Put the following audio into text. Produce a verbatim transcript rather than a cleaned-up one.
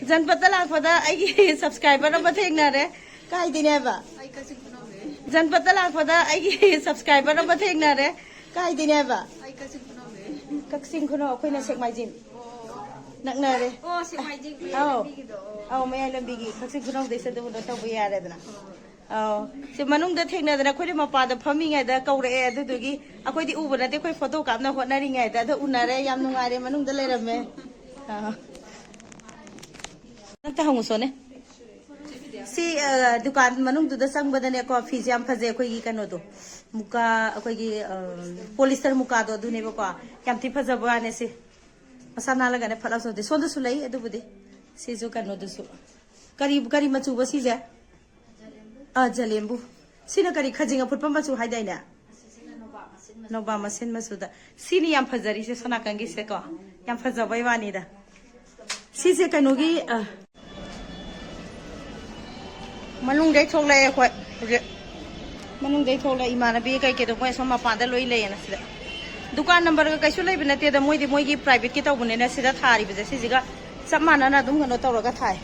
ꯖꯟꯄꯠꯇ ꯂꯥꯛꯄꯗ ꯑꯩꯒꯤ subscriber ꯑꯃ ꯊꯦꯡꯅꯔꯦ꯫ ꯀꯥꯏꯗꯩꯅꯦꯕ? ꯖꯟꯄꯠꯇ ꯂꯥꯛꯄꯗ ꯑꯩꯒꯤ subscriber ꯑꯃ ꯊꯦꯡꯅꯔꯦ꯫ ꯀꯥꯏꯗꯩꯅꯦꯕ? ꯀꯛꯆꯤꯡ ꯈꯨꯅꯧ, ꯑꯩꯈꯣꯏꯅ ꯁꯦꯛꯃꯥꯏꯖꯤꯡ꯫ ꯅꯛꯅꯔꯦ꯫ ꯑꯣ, ꯁꯦꯛꯃꯥꯏꯖꯤꯡ ꯃꯌꯥꯏ ꯑꯧ꯫ ꯂꯝꯕꯤꯒꯤꯗꯣ꯫ ꯑꯧ, ꯃꯌꯥꯏ ꯂꯝꯕꯤꯒꯤ ꯀꯛꯆꯤꯡ ꯈꯨꯅꯧꯗꯩ ꯆꯠꯇꯧꯕꯗꯣ ꯇꯧꯕ ꯌꯥꯔꯦꯗꯅ꯫ ꯑꯧ, ꯁꯤ ꯃꯅꯨꯡꯗ ꯊꯦꯡꯅꯗꯅ ꯑꯩꯈꯣꯏꯅ ꯃꯄꯥꯟꯗ ꯐꯝꯃꯤꯉꯩꯗ ꯀꯧꯔꯛꯑꯦ꯫ ꯑꯗꯨꯗꯨꯒꯤ ꯑꯩꯈꯣꯏꯗꯤ ꯎꯕ ꯅꯠꯇꯦ, ꯑꯩꯈꯣꯏ photo ꯀꯥꯞꯅ ꯍꯣꯠꯅꯔꯤꯉꯩꯗ꯫ ꯑꯗꯣ ꯎꯅꯔꯦ, ꯌꯥꯝ ꯅꯨꯡꯉꯥꯏꯔꯦ, ꯃꯅꯨꯡꯗ ꯂꯩꯔꯝꯃꯦ꯫ ꯑꯥ꯫ ꯑꯝꯇ ꯍꯪꯉꯨꯁꯣꯅꯦ꯫ ꯁꯤ, ꯑ, ꯗꯨꯀꯥꯟ ꯃꯅꯨꯡꯗꯨꯗ ꯆꯪꯕꯗꯅꯦꯀꯣ, ꯐꯤꯁꯦ ꯌꯥꯝ ꯐꯖꯩ꯫ ꯑꯩꯈꯣꯏꯒꯤ ꯀꯩꯅꯣꯗꯣ, ꯃꯨꯀꯥ, ꯑꯩꯈꯣꯏꯒꯤ, ꯑ, polyester ꯃꯨꯀꯥꯗꯣ ꯑꯗꯨꯅꯦꯕꯀꯣ꯫ ꯌꯥꯝ ꯊꯤ ꯐꯖꯕ ꯋꯥꯅꯦ ꯁꯤ꯫ ꯃꯁꯥ ꯅꯥꯜꯂꯒꯅꯦ ꯐꯠ ꯂꯥꯎ ꯆꯣꯟꯊꯣꯛ-, ꯁꯣꯝꯗꯁꯨ ꯂꯩ ꯑꯗꯨꯕꯨꯗꯤ꯫ ꯁꯤꯁꯨ ꯀꯩꯅꯣꯗꯨꯁꯨ꯫ ꯀꯔꯤ, ꯀꯔꯤ ꯃꯆꯨꯕ ꯁꯤꯁꯦ? ꯑ, ꯖꯂꯦꯝꯕꯨ꯫ ꯁꯤꯅ ꯀꯔꯤ, ꯈꯖꯤꯡ ꯑꯐꯨꯠꯄ ꯃꯆꯨ ꯍꯥꯏꯗꯥꯏꯅꯦ? ꯅꯣꯕꯥ ꯃꯁꯤꯟ ꯃꯆꯨꯗ꯫ ꯁꯤꯅꯤ ꯌꯥꯝ ꯐꯖꯔꯤꯁꯦ ꯁꯣꯝ ꯅꯥꯀꯟꯒꯤꯁꯦꯀꯣ꯫ ꯌꯥꯝ ꯐꯖꯕꯩ ꯋꯥꯅꯤꯗ꯫ ꯁꯤꯁꯦ ꯀꯩꯅꯣꯒꯤ, ꯑ, ꯃꯅꯨꯡꯗꯩ ꯊꯣꯛꯂꯛꯑꯦ ꯑꯩꯈꯣꯏ ꯍꯧꯖꯤꯛ꯫ ꯃꯅꯨꯡꯗꯩ ꯊꯣꯛꯂꯛꯑꯦ꯫ ꯏꯃꯥꯟꯅꯕꯤ ꯀꯩꯀꯩꯗꯣ ꯃꯣꯏ ꯑꯁꯣꯝ ꯃꯄꯥꯟꯗ ꯂꯣꯏ ꯂꯩꯌꯦꯅ ꯁꯤꯗ꯫ ꯗꯨꯀꯥꯟ numberꯒ ꯀꯩꯁꯨ ꯂꯩꯕ ꯅꯠꯇꯦꯗ, ꯃꯣꯏꯗꯤ ꯃꯣꯏꯒꯤ privateꯀꯤ ꯇꯧꯕꯅꯤꯅ ꯁꯤꯗ ꯊꯥꯔꯤꯕꯁꯦ ꯁꯤꯁꯤꯒ ꯆꯞ ꯃꯥꯟꯅꯅ ꯑꯗꯨꯝ ꯀꯩꯅꯣ ꯇꯧꯔꯒ ꯊꯥꯏ꯫